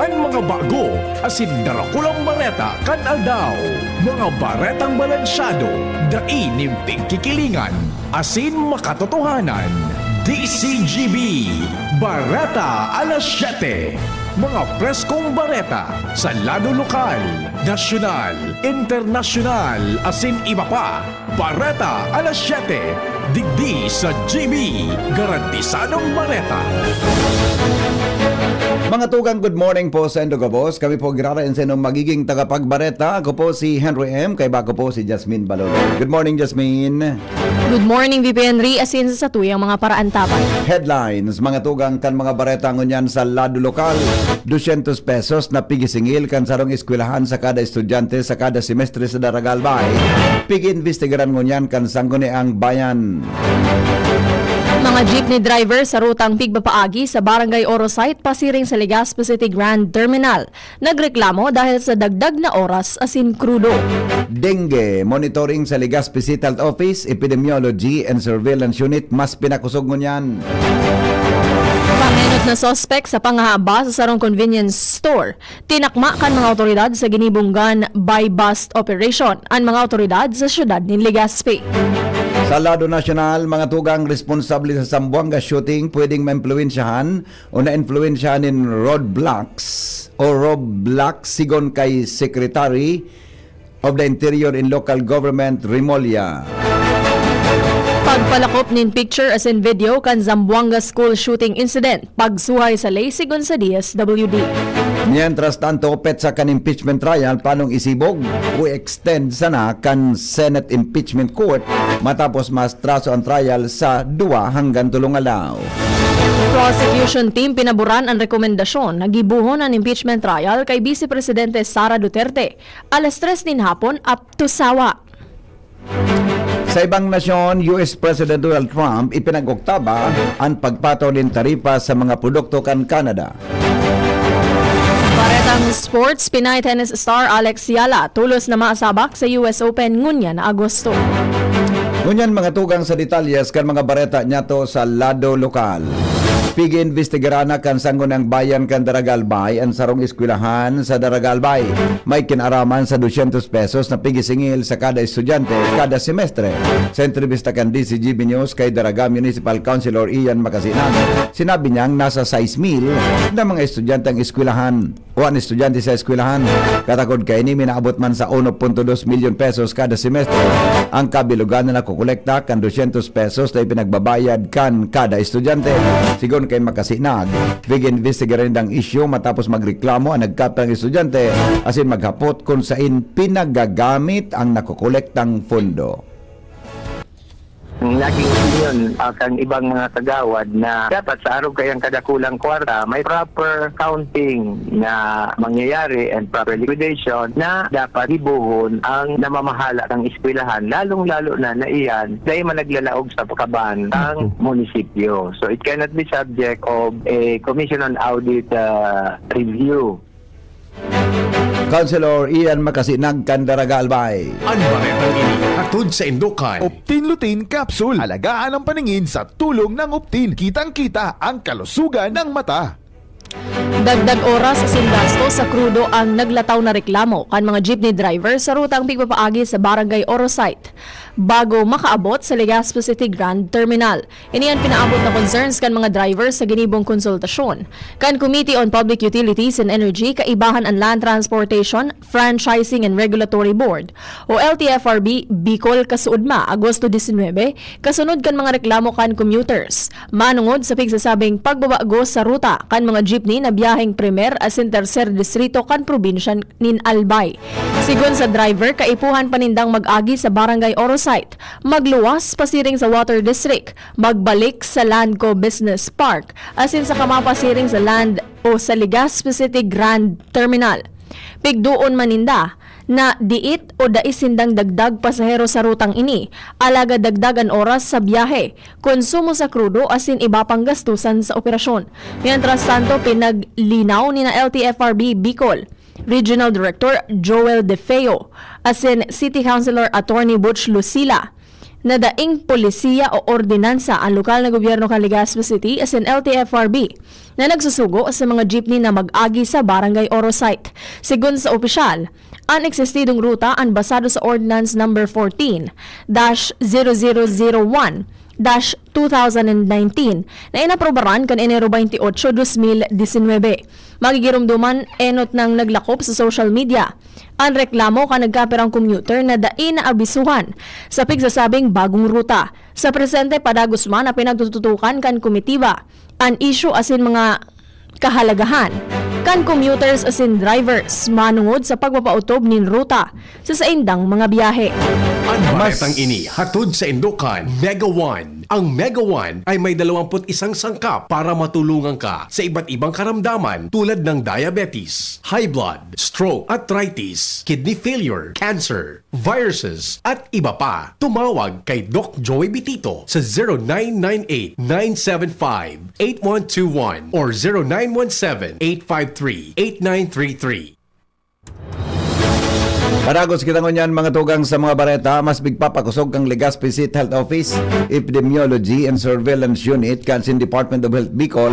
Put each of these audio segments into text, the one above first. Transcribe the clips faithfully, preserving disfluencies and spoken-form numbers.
An mga bago asin darakulang bareta kan aldaw. Mga baretang balansyado, dai nin pigkikilingan, asin makatotohanan. D C G B, Bareta Alas Siyete. Mga preskong bareta sa lado lokal, nasyonal, internasyonal, asin iba pa. Bareta Alas Siyete, digdi sa G B, garantisadong bareta. Mga tugang, good morning po sa indo gabos. Kami po girarayan sa inyong magiging tagapagbareta. Ako po si Henry M. Kaiba ko po si Jasmine Balolo. Good morning, Jasmine. Good morning, V P Henry. Asin sa satuyang mga paraantaban. Headlines, mga tugang kan mga bareta ngunyan sa lado lokal. Dosyentos pesos na pigisingil kan sarong eskwelahan sa kada estudyante sa kada semestre sa Daraga Albay. Pig-imbestigaran ngunyan kan Sangguniang Bayan. Mga jeepney driver sa rutang pigpapaagi sa Barangay Oro Site, pasiring sa Legazpi City Grand Terminal. Nagreklamo dahil sa dagdag na oras asin krudo. Dengue, monitoring sa Legazpi City Health Office, Epidemiology and Surveillance Unit, mas pinakusog ngunyan. Pangenot na suspek sa pangahaba sa sarong convenience store. Tinakma kan mga awtoridad sa ginibong gun buy-bust operation an mga awtoridad sa siyudad nin Legazpi. Sa lado nasyonal, mga tugang, responsable sa Zamboanga shooting pwedeng maimpluwensyahan o naimpluwensyahan nin roadblocks o roadblocks, sigon kay Secretary of the Interior and Local Government, Remulla. Pagpalakop nin picture asin video kan Zamboanga school shooting incident, pagsuhay sa ley, sigon sa D S W D. Mientras tanto, petsa kan impeachment trial planong isibog o extend sana kan Senate Impeachment Court matapos maatraso an trial sa duwa hanggang tolong aldaw. Prosecution team pinaboran an rekomendasyon na gibohon an impeachment trial kay Vice Presidente Sara Duterte, alas tres nin hapon, up to sawa. Sa ibang nasyon, U S President Donald Trump ipinag-oktaba an pagpatao nin taripa sa mga produkto kan Canada. Baretang sports, Pinay tennis star Alex Yala tolos na masabak sa U S Open ngunyan na Agosto. Ngunyan, mga tugang, sa detalyes kan mga bareta niyato sa lado lokal. Pig-iimbestigaran na kan Sangguniang Bayan kan Daraga Albay an sarong eskwelahan sa Daraga Albay. May kinaraman sa dosyentos pesos na pigisingil sa kada estudyante kada semestre. Sa entrevista kan D C G B News kay Daraga Municipal Councilor Ian Macasinag, sinabi niyang nasa sais mil na mga estudyante ang eskwelahan o an estudyante sa eskwelahan. Katakod kaini, minaabot man sa uno punto dos milyon pesos kada semestre ang kabilogan na nakokolekta kan dosyentos pesos na ipinagbabayad kan kada estudyante. Sigon kay Macasinag, pig-iimbestigaran nindang isyu matapos magreklamo an nagkapirang estudyante asin maghapot kun sain pinagagamit ang nakokolektang pondo. Naging opinyon, ah, kan ibang mga kagawad na dapat sa arog kaiyang kadakulang kwarta, may proper counting na mangyayari and proper liquidation na dapat gibohon ang namamahala kan eskwelahan, lalong-lalo na na iyan dai man naglalaog sa kaban kan munisipyo. So, it cannot be subject of a Commission on Audit, ah, review. Councilor Ian Macasinag kan Daraga Albay. An baretang ini hatod saindo kan Optin Lutein Capsule. Alagaan ang paningin sa tulong ng Optin. Kitang-kita ang kalusugan ng mata. Dagdag oras asin gasto sa krudo ang naglataw na reklamo kan mga jeepney driver sa rutang pigpapaagi sa Barangay Oro Site bago makaabot sa Legazpi City Grand Terminal. Ini an pinaabot na concerns kan mga driver sa ginibong konsultasyon kan Committee on Public Utilities and Energy, kaibahan an Land Transportation, Franchising and Regulatory Board o L T F R B Bicol, kasuodma, Agosto disinwebe, kasunod kan mga reklamo kan commuters manongod sa pigsasabing pagbabago sa ruta kan mga jeepney na biyaheng primer asin terser distrito kan probinsya nin Albay. Sigon sa driver, kaipuhan pa nindang mag-agi sa Barangay Oro Site, magluwas pasiring sa Water District, magbalik sa Landco Business Park, asin saka mapasiring sa Land o sa Legazpi City Grand Terminal. Pigdoon man ninda na diit o dai sindang dagdag pasahero sa rutang ini, alagad dagdag an oras sa biyahe, konsumo sa krudo asin iba pang gastusan sa operasyon. Mientras tanto, pinaglinaw nina L T F R B Bicol Regional Director Joel De Feo asin City Councilor Attorney Butch Lucila na daing polisiya o ordinansa an lokal na gobyerno kan Legazpi City asin L T F R B na nagsusugo sa mga jeepney na mag-agi sa Barangay Oro Site. Sigon sa opisyal, an eksistidong ruta an basado sa Ordinance Number fourteen dash zero zero zero one dash two thousand and nineteen na inaprobaran kan Enero twenty-eight, dos mil disinwebe. Magigiromdoman enot nang naglakop sa social media an reklamo kan nagkapirang commuter na dai naabisuhan sa pigsasabing bagong ruta. Sa presente, padagos man na pinagtututukan kan komitiba an isyu asin mga kahalagahan kan commuters asin drivers manongod sa pagpapautob nin ruta sa saindang mga biyahe. An Mas baretang ini hatod sa indokan Mega One. Ang Mega One ay may dalawampu't isang sangkap para matulungan ka sa iba't ibang karamdaman tulad ng diabetes, high blood, stroke, arthritis, kidney failure, cancer, viruses, at iba pa. Tumawag kay Doc Joey Bitito sa zero nine nine eight, nine seven five, eight one two one or zero nine one seven, eight five three, eight nine three three. Padagos kita ngunyan, mga tugang, sa mga bareta. Mas migpapakosog kan Legazpi City Health Office, Epidemiology and Surveillance Unit kan sin Department of Health Bicol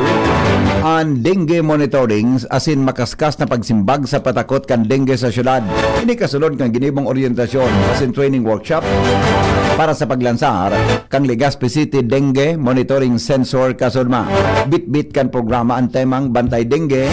an dengue monitoring asin makaskas na pagsimbag sa patakot kan dengue sa syudad. Ini kasunod kan ginibong oryentasyon asin training workshop para sa paglansar kan Legazpi City Dengue Monitoring Sensor Kasunma. Bitbit kan programa an temang Bantay Dengue,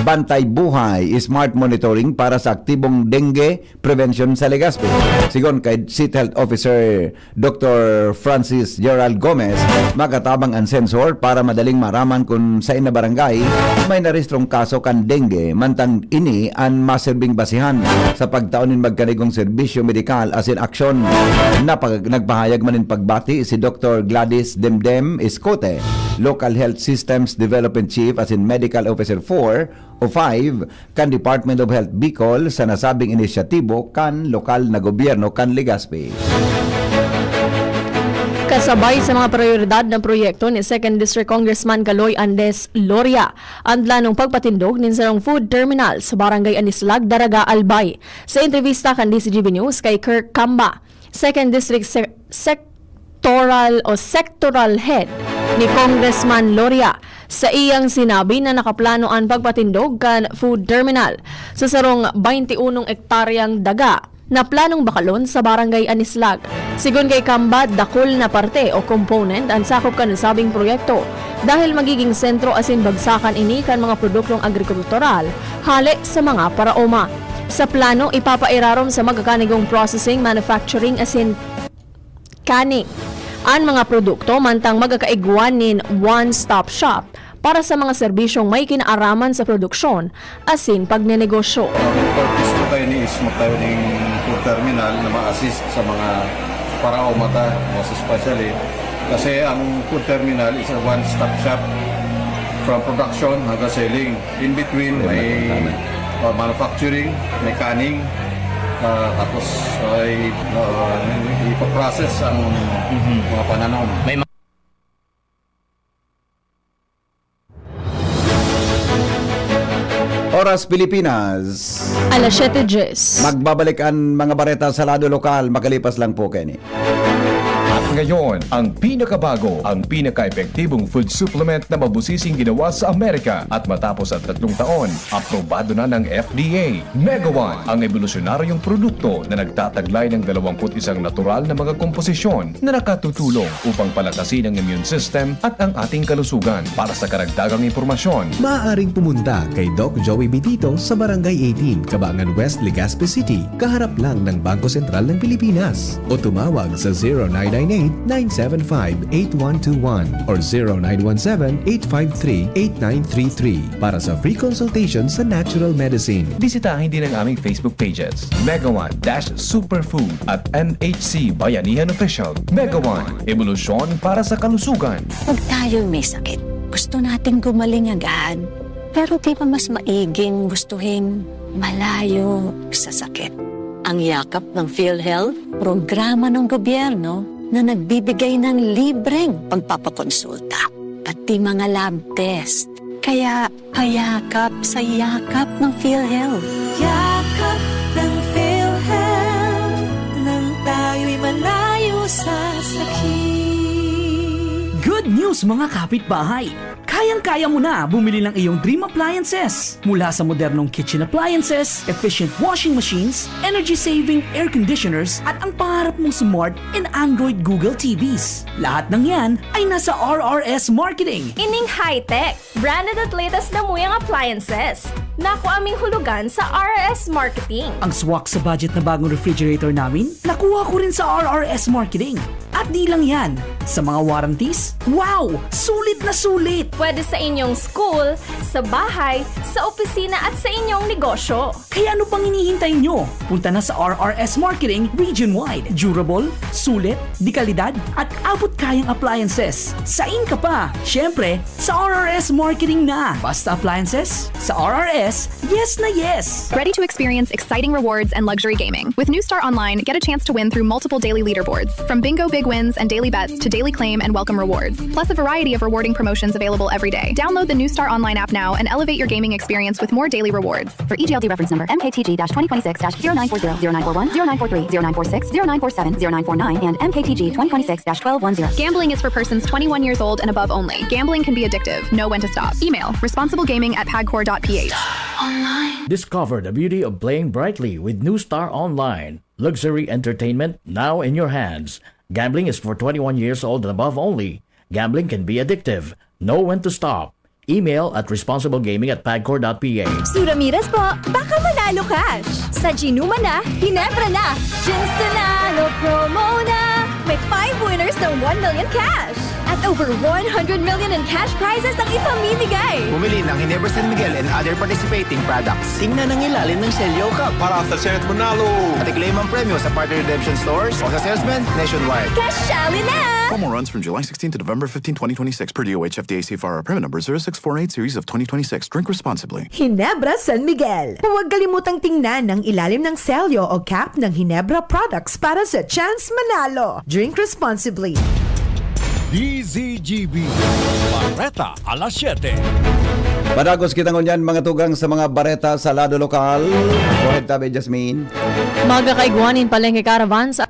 Bantay Buhay, Smart Monitoring para sa aktibong dengue prevention sa Legazpi. Sigon kay City Health Officer Doctor Francis Gerald Gomez, makatabang an sensor para madaling maaraman kun saen na barangay may narehistrong kaso kan dengue, mantang ini an masirbing basihan sa pagtao nin magkanigong serbisyo medikal asin aksyon. Napag-, nagpahayag man nin pagbati si Doctor Gladys Demdem Escote, Local Health Systems Development Chief asin Medical Officer four o five kan Department of Health Bicol sa nasabing inisyatibo kan lokal na gobyerno kan Legazpi. Kasabay sa mga prioridad na proyekto ni Second District Congressman Kaloy Andes Loria an planong pagpatindog nin sarong food terminal sa Barangay Anislag, Daraga, Albay. Sa entrebista kan D C G B News kay Kirk Camba, Second District Se-, Sectoral o Sectoral Head ni Congressman Loria, sa iyang sinabi na nakaplano an pagpatindog kan food terminal sa sarong baynti unong ektaryang daga na planong bakalon sa Barangay Anislag. Sigon kay Camba, dakul na parte o component an sakop kan nasabing proyekto dahil magiging sentro asin bagsakan ini kan mga produktong agrikultural hale sa mga paraoma. Sa plano, ipapairarom sa magkakanigong processing, manufacturing asin canning an mga produkto, mantang magkakaigwa nin one-stop shop para sa mga serbisyong may kinaaraman sa produksyon asin pagnenegosyo. Ang purpose ko kaini is magtayo ning food terminal na ma-assist sa mga paraoma ta, most especially. Kasi ang food terminal is a one-stop shop from production hanggang selling. In between, may, uh, manufacturing, may canning, uh, tapos ay, uh, ipaprocess ang mga pananom. May ma- Oras Pilipinas. Alas siyete diyes. Magbabalik an mga bareta sa lado lokal makalipas lang po kaini. At ngayon, ang pinakabago, ang pinaka-epektibong food supplement na mabusising ginawa sa Amerika. At matapos ang tatlong taon, aprobado na ng F D A. Mega One, ang ebolusyonaryong produkto na nagtataglay ng dalawampu't isang natural na mga komposisyon na nakatutulong upang palakasin ang immune system at ang ating kalusugan. Para sa karagdagang impormasyon, maaaring pumunta kay Doc Joey Bitito sa Barangay eighteen, Cabangan West, Legazpi City, kaharap lang ng Bangko Sentral ng Pilipinas. O tumawag sa zero nine nine eight, nine seven five, eight one two one or zero nine one seven, eight five three, eight nine three three para sa free consultation sa natural medicine. Bisitahin din ang aming Facebook pages, Mega One dash Superfood at N H C Bayanihan Official. Mega One, ebolusyon para sa kalusugan. Pag tayo'y may sakit, gusto nating gumaling agad. Pero di ba mas maiging gustuhin malayo sa sakit? Ang Yakap ng PhilHealth, programa ng gobyerno na nagbibigay ng libreng pagpapakonsulta, pati mga lab test. Kaya payakap sa Yakap ng PhilHealth. Yakap ng PhilHealth, nang tayo'y malayo Good news, mga kapitbahay! Kayang-kaya mo na bumili ng iyong dream appliances. Mula sa modernong kitchen appliances, efficient washing machines, energy-saving air conditioners, at ang pangarap mong smart and Android Google T Vs. Lahat ng yan ay nasa R R S Marketing. Ining high-tech, branded at latest na muyang appliances. Naku aming hulugan sa R R S Marketing. Ang swak sa budget na bagong refrigerator namin, nakuha ko rin sa R R S Marketing. At di lang yan, sa mga warranties, wow! Sulit na sulit! Pwede sa inyong school, sa bahay, sa opisina at sa inyong negosyo. Kaya ano pang hinihintay nyo? Punta na sa R R S Marketing region-wide. Durable, sulit, de kalidad, at abot kayang appliances. Sain ka pa? Siyempre, sa R R S Marketing na. Basta appliances, sa R R S, yes na yes! Ready to experience exciting rewards and luxury gaming? With New Star Online, get a chance to win through multiple daily leaderboards, from bingo big wins and daily bets to daily claim and welcome rewards, plus a variety of rewarding promotions available every day. Download the New Star Online app now and elevate your gaming experience with more daily rewards. For E G L D reference number M K T G dash twenty twenty-six dash zero nine four zero, zero nine four one, zero nine four three, zero nine four six, zero nine four seven, zero nine four nine, and M K T G twenty twenty-six dash twelve one zero. Gambling is for persons twenty-one years old and above only. Gambling can be addictive. Know when to stop. Email responsiblegaming at pagcor dot P H. Discover the beauty of playing brightly with New Star Online. Luxury entertainment now in your hands. Gambling is for twenty-one years old and above only. Gambling can be addictive. Know when to stop. Email at responsiblegaming at pagcor dot P H. Sue Ramirez po, baka manalo cash! Sa Ginuma na, Ginebra na! Ginstanalo promo na! May five winners ng one million cash! At over one hundred million in cash prizes ang ipamimigay! Pumili ng Ginebra San Miguel and other participating products. Tingnan ang ilalim ng selyo ka para sa chance manalo! At i-claim ang premyo sa partner redemption stores o sa salesman nationwide. Kasyali na! Promo runs from July sixteen to November fifteen, twenty twenty-six, per D O H F D A C F R A permit number zero six four eight series of twenty twenty-six. Drink responsibly. Ginebra San Miguel. Huwag kalimutang tingnan ang ilalim ng selyo o cap ng Ginebra products para sa chance manalo. Drink responsibly. D Z G B. Bareta alas siyete. Padagos kita ngunyan, mga tugang, sa mga bareta sa lado lokal. Go ahead, Tabi Jasmine. Magkakaigwa nin Palengke Caravan sa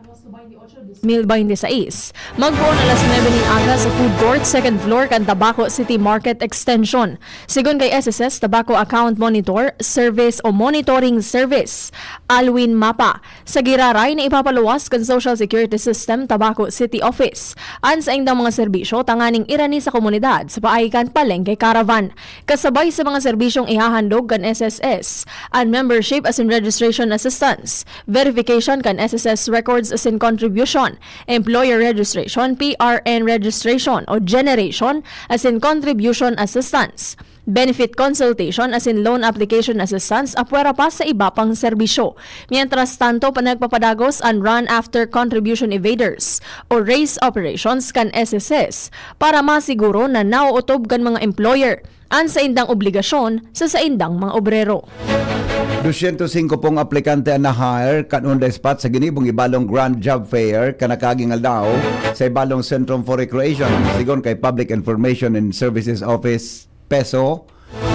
mil baynte sais. Magpoon alas nuebe nin aga sa food court, second floor kan Tabaco City Market Extension. Sigon kay S S S Tabaco Account Monitor Service o Monitoring Service, Alwin Mapa, sa giraray na ipapaluwas kan Social Security System Tabaco City Office an saindang mga serbisyo tanganing irani sa komunidad sa paagi kan Palengke Caravan. Kasabay sa mga serbisyong ihahandog kan S S S, an membership asin registration assistance, verification kan S S S records asin contribution, employer registration, P R N registration o generation asin contribution assistance, benefit consultation asin loan application assistance apwera pa sa iba pang serbisyo. Mientras tanto, pa nagpapadagos an run after contribution evaders o race operations kan S S S para masiguro na nauotob kan mga employer an saindang obligasyon sa saindang mga obrero. Dosyentos singko pong aplikante an na-hire kan on the spot sa ginibong ibalong Grand Job Fair kan nakaaging aldaw sa ibalong Centrum for Recreation. Sigon kay Public Information and Services Office, PESO,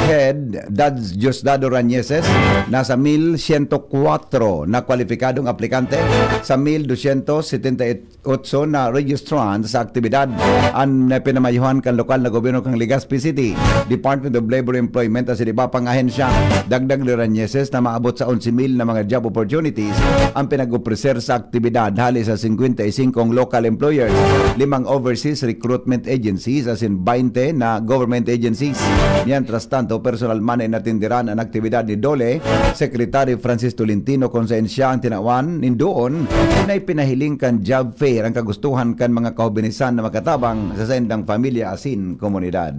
Head Dads Diosdado Rañeses, nasa mil siyento kwatro na kwalipikadong aplikante sa mil dosyentos setenta y otso na registrant sa aktibidad. An pinamayuhan kan lokal na gobyerno kan Legazpi City, Department of Labor, Employment asin iba pang ahensya. Dagdag ni Rañeses na maabot sa onse mil na mga job opportunities ang pinag-opreser sa aktibidad hali sa singkwenta y singkong local employers, limang overseas recruitment agencies asin baynte na government agencies. Mientras tanto, personal man na inatenderan an aktibidad ni DOLE Secretary Francis Tolentino, kun saen siya an tinawan nin doon na ipinahiling kan job fair ang kagustuhan kan mga kahobinisan na makatabang sa saindang pamilya asin komunidad.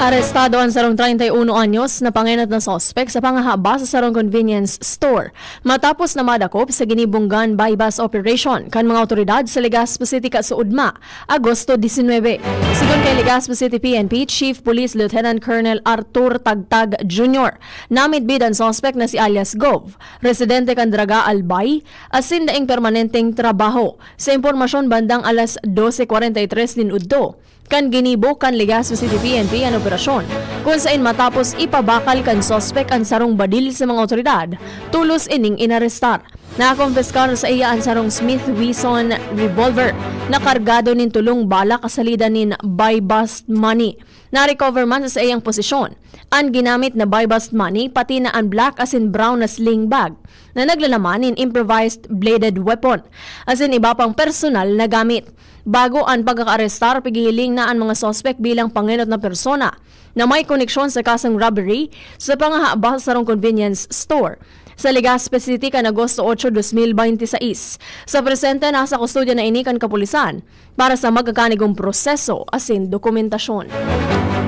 Arestado an sarong treinta y uno anyos na pangenot na suspek sa pangahaba sa sarong convenience store matapos na madakop sa ginibong gun buy-bust operation kan mga awtoridad sa Legazpi City kasuodma, Agosto disinwebe. Sigon kay Legazpi City P N P Chief Police Lieutenant Colonel Arthur Tagtag Junior, namidbid an suspek na si alias Gov, residente kan Draga, Albay, asin daing permanenteng trabaho. Sa impormasyon, bandang alas dose kwarenta y tres nin udto, kan ginibo kan Legazpi City P N P an operasyon, kun saen matapos ipabakal kan suspek an sarong badil sa mga awtoridad, tolos ining inarestar. Nakompiskar saiya an sarong Smith Wesson revolver na kargado nin tolong bala kasalida nin buy-bust money. Na-recover man sa saiyang posesyon an ginamit na buy-bust money, pati na an black asin brown na sling bag na naglalaman nin improvised bladed weapon asin iba pang personal na gamit. Bago an pagkakaarestar, pighihiling na an mga suspek bilang pangenot na persona na may koneksyon sa kasong robbery sa pangahabal sa sarong convenience store sa Legazpi City kan Agosto otso, dos mil bente y seis. Sa presente, nasa kustodya na ini kan kapulisan para sa magkakanigong proseso asin dokumentasyon.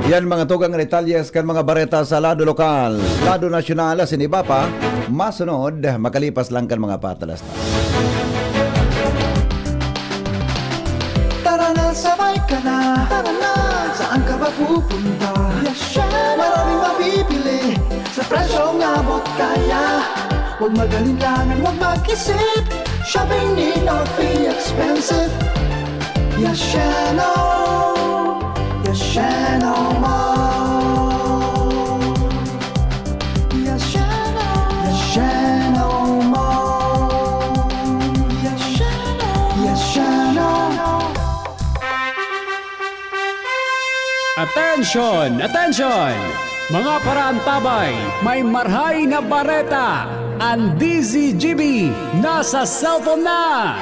Yan mga tugang retalyes kan mga bareta sa lado lokal, lado nasyonal asin iba pa. Masunod, makalipas lang kan mga patalastas. Tara na, sabay ka na. Tara na, saan ka ba pupunta? Yes, syempre. Maraming mabibili sa presyong abot kaya. Huwag mag-alinlangan, huwag mag-isip. Shopping need not be expensive. Yasheno, Yasheno Mall. Yasheno, Yasheno Mall. Yasheno, Yasheno. Attention! Attention! Mga paraantabay, may marhay na bareta! An D Z G B nasa cellphone na!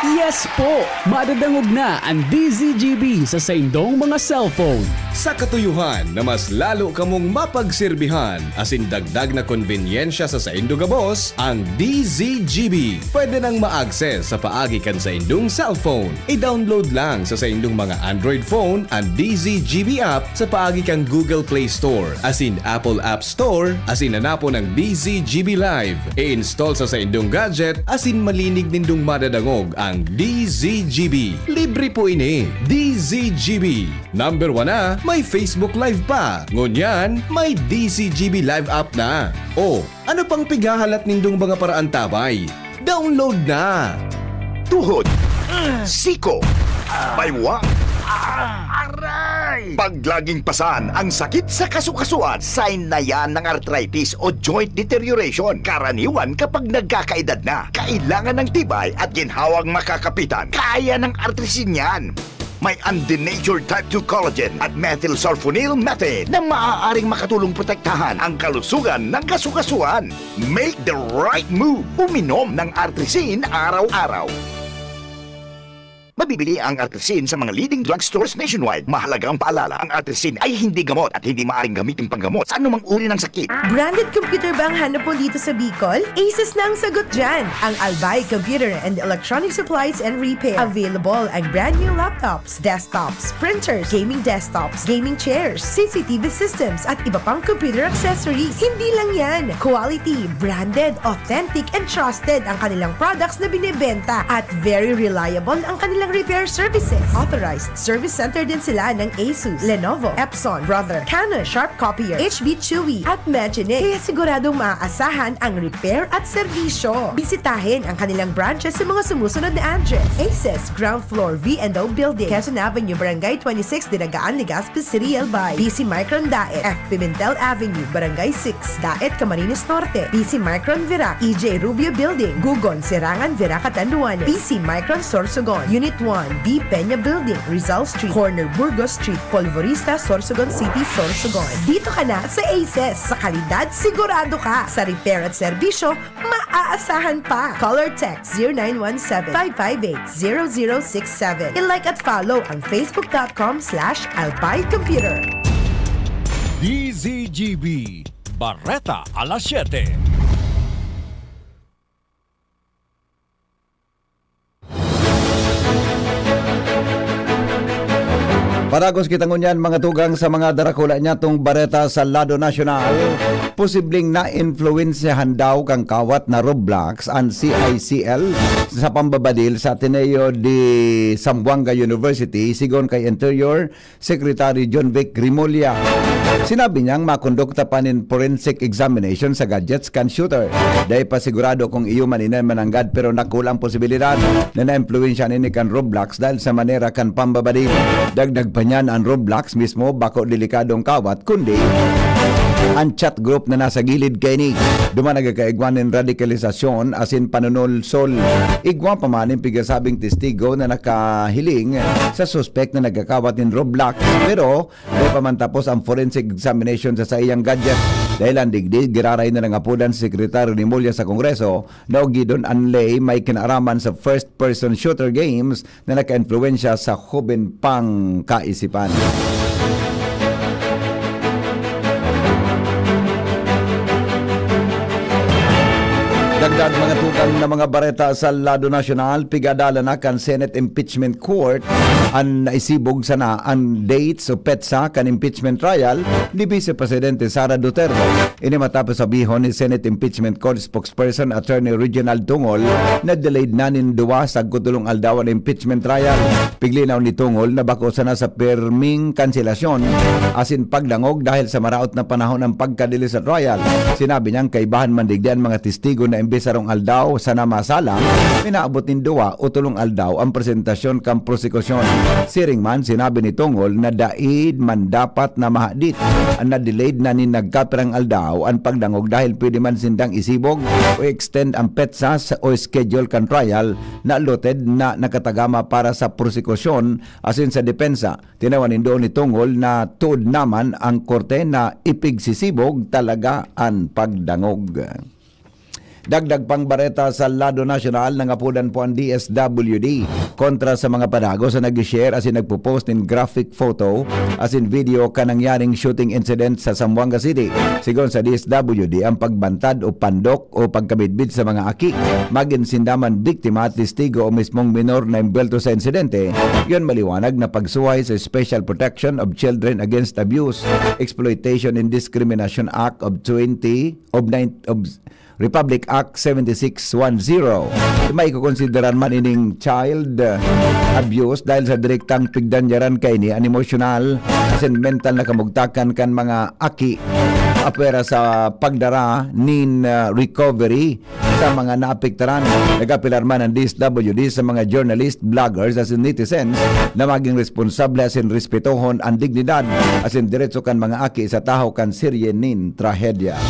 Yes po! Madadangog na an D Z G B sa saindong mga cellphone. Sa katuyohan na mas lalo kamong mapagserbihan asin dagdag na konbenyensya sa saindo gabos, ang D Z G B pwede nang ma-access sa paagi kan saindong cellphone. I-download lang sa saindong mga Android phone an D Z G B app sa paagi kan Google Play Store asin Apple App Store asin hanapon ang D Z G B Live. I-install sa saindong gadget asin malinig nindong madadangog ang D Z G B. Libre po ini. D Z G B. Number one na, may Facebook Live pa. Ngunyan, may D Z G B Live app na. O, ano pang pighahalat nindong mga paraantabay? Download na! Tuhod, siko, baywang, aray! Paglaging pasan ang sakit sa kasukasuan, sign na yan ng arthritis o joint deterioration. Karaniwan kapag nagkakaedad na, kailangan ng tibay at ginhawang makakapitan. Kaya ng Artrisin yan. May undenatured type two collagen at methylsulfonyl methane na maaaring makatulong protektahan ang kalusugan ng kasukasuan. Make the right move. Uminom ng Artrisin araw-araw. Mabibili ang Artrisin sa mga leading drugstores nationwide. Mahalagang paalala, ang Artrisin ay hindi gamot at hindi maaaring gamitin panggamot sa anumang uri ng sakit. Branded computer ba ang hanap mo dito sa Bicol? Asus na ang sagot dyan! Ang Albay Computer and Electronic Supplies and Repair. Available ang brand new laptops, desktops, printers, gaming desktops, gaming chairs, C C T V systems, at iba pang computer accessories. Hindi lang yan! Quality, branded, authentic, and trusted ang kanilang products na binebenta at very reliable ang kanilang repair services. Authorized service center din sila ng Asus, Lenovo, Epson, Brother, Canon, Sharp Copier, H B Chewy, at Magine. Kaya siguradong maaasahan ang repair at serbisyo. Bisitahin ang kanilang branches sa mga sumusunod na address: Aces, ground floor, V and O Building, Quezon Avenue, Barangay twenty-six, Dinagaan, Legazpi City, Albay. B C Micron Daet, F Pimentel Avenue, Barangay six, Daet, Camarines Norte. B C Micron Virac, E J Rubio Building, Gugon, Serangan, Virac, Catanduanes. B C Micron Sorsogon, Unit one, B Peña Building, Rizal Street, corner Burgos Street, Polvorista, Sorsogon City, Sorsogon. Dito ka na sa Aces. Sa kalidad, sigurado ka. Sa repair at serbisyo, maaasahan pa. Call or text zero nine one seven, five five eight, zero zero six seven. I-like at follow ang facebook dot com slash albay computer. D Z G B, Bareta alas siyete. Padagos kita ngunyan, mga tugang, sa mga darakula niyatong bareta sa lado nasyonal. Posibleng naimpluwensyahan daw kan kawat na Roblox an C I C L sa pambabadil sa Ateneo de Zamboanga University, sigon kay Interior Secretary John Vic Remulla. Sinabi niyang makondukta pa nin forensic examination sa gadgets kan shooter. Dai pa sigurado kung iyo man ini mananggad, pero dakul ang posibilidad na naimpluwensyahan ini kan Roblox dahil sa manera kan pambabadil. Dagdag pa niyan, an Roblox mismo bako delikadong kawat, kundi an chat group na nasa gilid kaini. Duman nagkakaigwa nin radikalisasyon asin panunulsol. Igwa pa man nin pigasabing testigo na nakahiling sa suspek na nagkakawat nin Roblox, pero dai pa man tapos ang forensic examination sa saiyang gadget. Dahil an digdi, giraray na nangapodan si Secretary Remulla sa Kongreso na ugidon an ley may kinaaraman sa first-person shooter games na naka-impluwensya sa hoben pang kaisipan. Dagdag, mga tugang, na mga bareta sa lado nasyonal, pigadalan na kan Senate Impeachment Court an naisibog sana an dates o petsa kan impeachment trial ni Vice Presidente Sara Duterte. Ini matapos sabihon ni Senate Impeachment Court Spokesperson Attorney Reginald Tungol na delayed na nin duwa sagkod tolong aldaw an impeachment trial. Piglinaw ni Tungol na bako sana sa pirming kanselasyon asin pagdangog dahil sa maraot na panahon ang pagka-delay sa trial. Sinabi niyang kaibahan man digdi an mga testigo na imbes sarong aldaw sana masala, pinaabot nin duwa o tolong aldaw ang presentasyon kan prosekusyon. Siring man, sinabi ni Tungol na dai man dapat na mahadit an na-delayed na nin nagkapirang aldaw an pagdangog dahil pwede man sindang isibog o extend ang petsa sa, o schedule kan trial na allotted na nakatagama para sa prosekusyon asin sa depensa. Tinawan nin duon ni Tungol na tuod naman ang korte na ipigsisibog talaga an pagdangog. Dagdag pang bareta sa lado nasyonal, nangapodan po ang D S W D kontra sa mga padagos na nag-share asin nagpo-post nin graphic photo asin video kan nangyaring shooting incident sa Zamboanga City. Sigon sa D S W D, ang pagbantad o pandok o pagkamidbid sa mga aki, magin sinda man biktima, testigo o mismong minor na imbwelto sa insidente, yon maliwanag na pagsuhay sa Special Protection of Children Against Abuse, Exploitation and Discrimination Act of twenty, of nine, of Republic Act seventy-six one zero. Maikokonsiderar man ining child, uh, abuse dahil sa direktang pigdanyaran kaini an emosyonal asin mental na kamugtakan kan mga aki, apwera sa pagdara nin, uh, recovery sa mga naapektaran. Nag-apelar man ang D S W D sa mga journalist, bloggers asin netizens na maging responsable asin respetohon an dignidad asin deretso kan mga aki sa tahaw kan serye nin trahedya.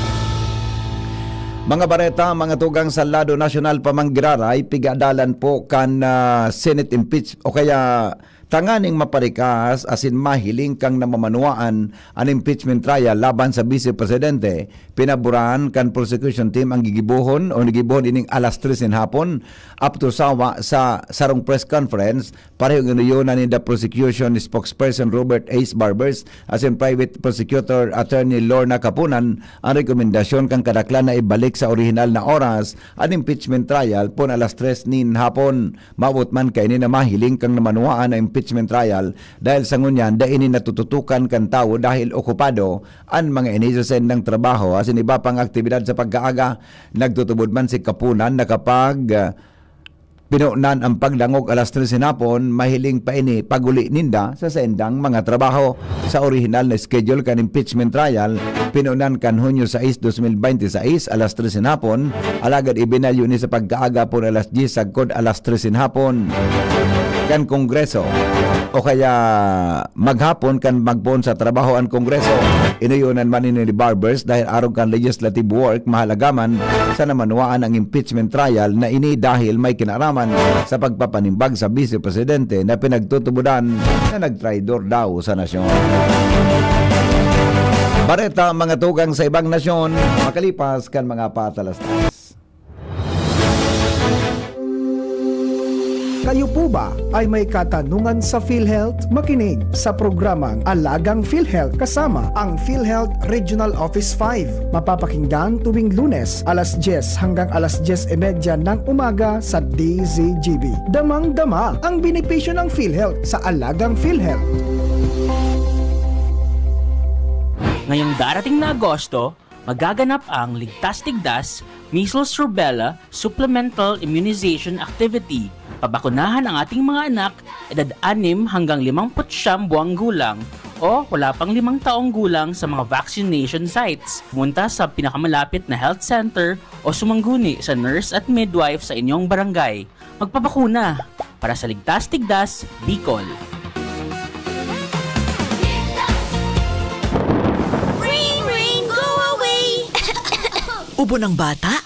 Mga bareta, mga tugang, sa lado nasyonal pa man giraray, pigadalan po kan, ah, Senate impeach o kaya tanganing maparikas asin mahiling kan namamanwaan an impeachment trial laban sa Vice Presidente. Pinaboran kan prosecution team ang gigibohon o nagibohon ining alas tres nin hapon, up to sawa sa sarong press conference. Parehong inuyonan ni the prosecution spokesperson Robert Ace Barbers asin private prosecutor attorney Lorna Kapunan ang rekomendasyon kan kadaklan na ibalik sa orihinal na oras an impeachment trial pon alas tres nin hapon. Maabot man kaini na mahiling kan namanuhaan na impeachment trial, dahil sa ngunyan dai ini natututukan kan tawo dahil okupado an mga ini sa saindang trabaho asin iba pang aktibidad sa pagkaaga. Nagtutubod man si Kapunan na kapag, ah, pinunan ang pagdangog alas tres hinapon, mahiling pa ini pag-uli ninda sa saindang mga trabaho. Sa orihinal na schedule kan impeachment trial, pinunan kan Hunyo sais, dos mil bente sais, alas tres hinapon, alagad ibinalyo ini sa pagkaaga pon alas dyes sagkod alas tres hinapon. Kan Kongreso, o kaya maghapon kan magpoon sa trabaho an Kongreso. Inuyonan man ini ni Barbers dahil arog kan legislative work, mahalaga man sa namanwaan ang impeachment trial na ini dahil may kinaraman sa pagpapanimbag sa Vice Presidente na pinagtutubodan na nagtraidor daw sa nasyon. Bareta, mga tugang, sa ibang nasyon, makalipas kan mga patalastas. Kayo po ba ay may katanungan sa PhilHealth? Makinig sa programang Alagang PhilHealth kasama ang PhilHealth Regional Office five. Mapapakinggan tuwing Lunes, alas dyes hanggang alas dyes y media ng umaga sa D Z G B. Damang-dama ang benepisyo ng PhilHealth sa Alagang PhilHealth. Ngayong darating na Agosto, magaganap ang Ligtas-Tigdas Measles Rubella Supplemental Immunization Activity. Pabakunahan ang ating mga anak, edad anim hanggang limampu't siyam buwang gulang o wala pang limang taong gulang sa mga vaccination sites. Pumunta sa pinakamalapit na health center o sumangguni sa nurse at midwife sa inyong barangay. Magpabakuna para sa Ligtas-Tigdas, Bicol. Ring, ring, go away! Ubo ng bata?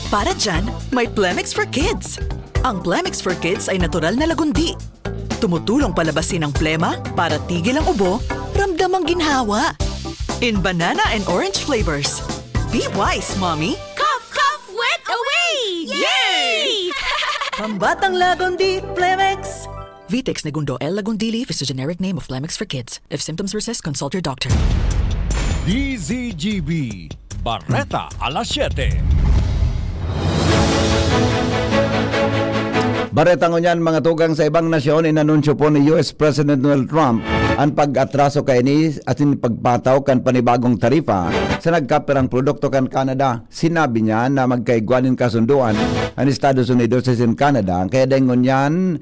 Para dyan, may Plemex for Kids. Ang Plemex for Kids ay natural na lagundi. Tumutulong palabasin ang plema para tigil ang ubo, ramdam ang ginhawa. In banana and orange flavors. Be wise, mommy! Cough, cough, wet away! Yay! Pambatang Lagundi, Plemex! Vitex Negundo L. Lagundili is the generic name of Plemex for Kids. If symptoms persist, consult your doctor. D Z G B, Bareta alas siyete. Bareta ngunyan, mga tugang, sa ibang nasyon, inanunsyo po ni U S President Donald Trump an pag-atraso kaini asin pagpataw kan panibagong tarifa sa nagkapirang produkto kan Canada. Sinabi niya na magkaigwa nin kasundoan an Estados Unidos asin Canada, kaya dai ngunyan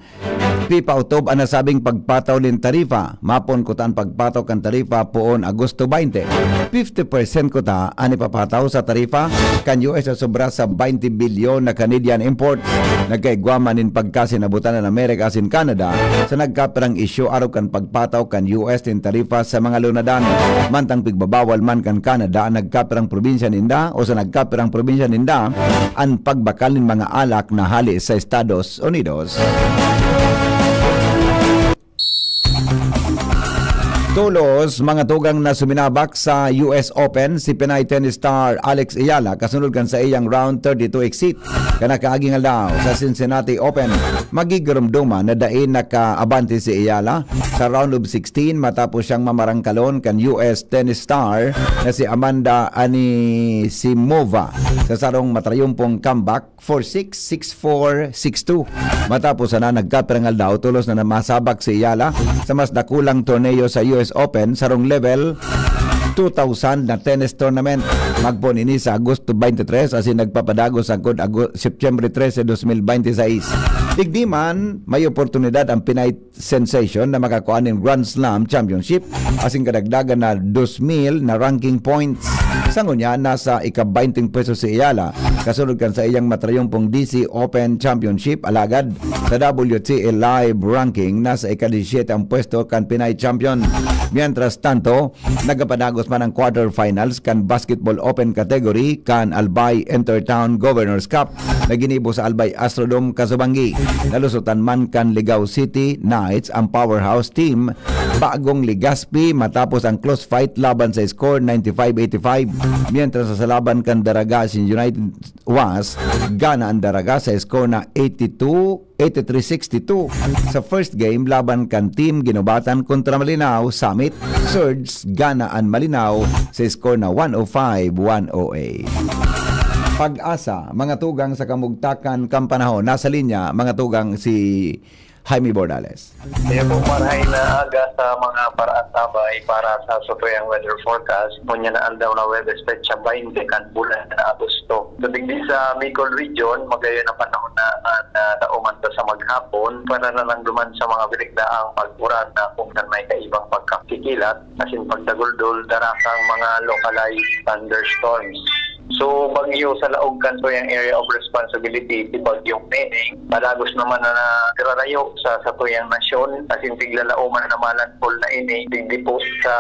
pipautob an nasabing pagpataw nin tarifa. Mapoon kuta an pagpataw kan tarifa poon Agosto baynte. Fifty percent kuta an ipapataw sa tarifa kan U S sa sobra sa baynte bilyon na Canadian imports. Nagkaigwa man nin pagkasinabutan an Amerika asin Canada sa nagkapirang isyu arog kan pagpataw kan U S nin tarifa sa mga lunadan. Mantang pigbabawal man kan Canada an nagkapirang probinsya ninda o sa nagkapirang probinsya ninda an pagbakal nin mga alak na hali sa Estados Unidos. Tolos, mga tugang, na suminabak sa U S Open si Pinay tennis star Alex Eala kasunod kan saiyang round thirty-two exit kan nakaaging aldaw sa Cincinnati Open. Magigiromdoman na dai nakaabante si Eala sa round of sixteen matapos siyang mamarangkalon kan U S tennis star na si Amanda Anisimova sa sarong matrayumpong comeback four six, six four, six two. Matapos sana nagkapirang aldaw, tolos na namasabak si Eala sa mas dakulang torneo sa U S Open, sarong level two thousand na tennis tournament. Magpoon ini sa Agosto twenty-three asin nagpapadagos sagkod Ago-, Setyembre trese, dos mil bente seis. Digdi man, may oportunidad ang Pinay sensation na makakua nin Grand Slam Championship asin kadagdagan na dos mil na ranking points. Sa ngunyan, nasa ika-baynting pwesto si Eala, kasunod kan saiyang matrayumpong D C Open Championship, alagad sa W T A Live Ranking, nasa ika-disisiyete ang pwesto kan Pinay champion. Mientras tanto, nagapadagos man ang quarterfinals kan Basketball Open category kan Albay Intertown Governors Cup na ginibo sa Albay Astrodome, Casubangui. Nalusotan man kan Ligao City Knights ang powerhouse team, Bagong Legazpi, matapos ang close fight laban sa score ninety-five eighty-five, mientras sa laban kan Daraga asin United West, gana ang Daraga sa score na eighty-two eighty-three sixty-two sa first game laban kan Team Guinobatan kontra Malinao Summit. Surge gana an Malinao sa score na one oh five one oh eight. Pag-asa, mga tugang sa kamugtakan kan panahon. Nasa linya, mga tugang, si Jaime Bordales. Iyo po, marahay na aga sa mga paraasabay para sa satuyang weather forecast. Ngunyan na aldaw na Huwebes, petsa baynte kan bulan na Agosto. So, digdi sa Bicol Region, magayon ang panahon na, na, na dauman ta sa maghapon, para na lang duman sa mga birikdaang pag-uran na kung saan may kaibang pagkakikilat, asin pagdaguldol, darasang mga localized thunderstorms. So, bagyo sa laog kan tuyang area of responsibility, si Bagyong Neneng, padagos naman na nagrarayo sa, sa tuyang nasyon, asin tiglalauman na malandfall na ini, digdi po sa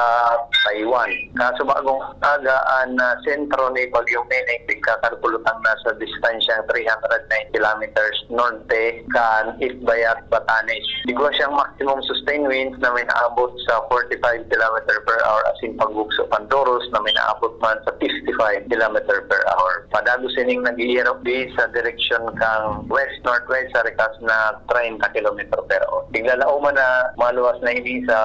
Taiwan. Kaso bagong aga, an, ah, sentro ni Bagyong Neneng, nagkakalkulutang na sa distansyang three hundred nine kilometers norte kan Itbayat, Batanes. Igwa siyang maximum sustained winds na may naabot sa forty-five kilometer per hour, asin pagbugso kan toros na may naabot man sa fifty-five kilometer per hour. Padagos ining nag-iirok di sa direksyon kang west-northwest sa rikas na treinta kilometro per hour. Tiglalauman na maluwas na ini sa,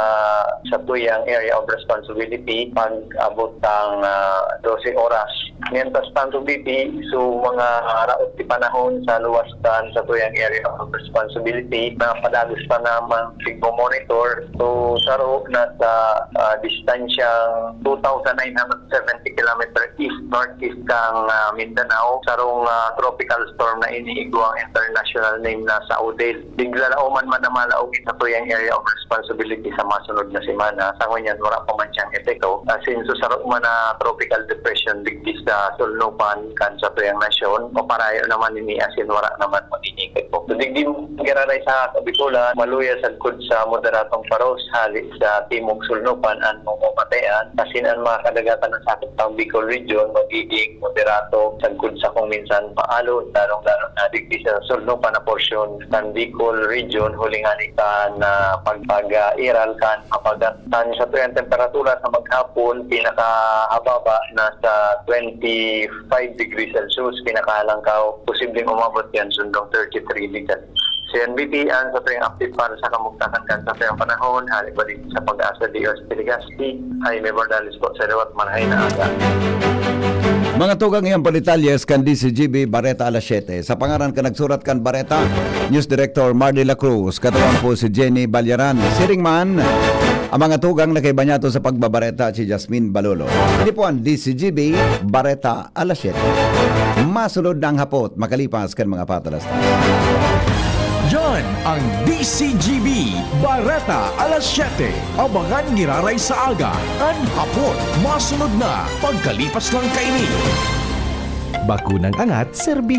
sa tuyang area of responsibility pag-abot ang, ah, dose oras Mientras tanto, B P, so mga raot ti panahon sa luwas kan satuyang area of responsibility na padagos pa namang pigmo-monitor. So, saro na sa, ah, distansyang two thousand nine hundred seventy kilometer east-northeast kang, ah, Mindanao, sarong, ah, tropical storm na iniigwang international name na sa Odette. Bigla na uman man na malaog sa tuyang area of responsibility sa masunod na semana. Sa ngunyan, wala pa man siyang epekto. Asin, so, saro man na tropical depression digdi sa sulnupan kan sa tuyang nasyon, maparayo naman ini asin wala naman magiging epekto. So, digdi giraray sa Kabikulan, maluya sagkod sa moderatong paros hali sa timog sulnupan an mamamatean, asin an mga kadagatan na sakop kan Bicol Region magiging moderato sagkod sa kung minsan paalon, lalong-lalo na digdi sa sulnupan na porsyon kan Bicol Region, huli ngani kan, ah, pag-, pag-, ah, iral kan habagat. An satuyang temperatura sa maghapon, pinakahababa na sa twenty-five degrees Celsius, pinakalangkaw, posibleng umabot yan sundong thirty-three degrees Celsius. Si N B P an satuyang update para sa kamugtakan kan satuyang panahon, hali pa din sa Pag-asa D O S Telegazpi. Jaime Bordales po sa liwat, marahay na aga. Mga tugang, iyan po detalye kan D C G B Bareta alas siyete. Sa pangaran kan nagsurat kan bareta, News Director Mardy La Cruz, katuwang po si Jenny Balyaran. Siring man, ang mga tugang na kaiba niya to sa pagbabareta, si Jasmine Balolo. Ini po ang D C G B Bareta alas siyete. Masunod na ang hapot, makalipas kan mga patalastas. Yan ang D C G B Bareta alas siyete. Abangan giraray sa aga, an hapot, masunod na, pagkalipas lang kaini. Bakunang angat, serbisyo.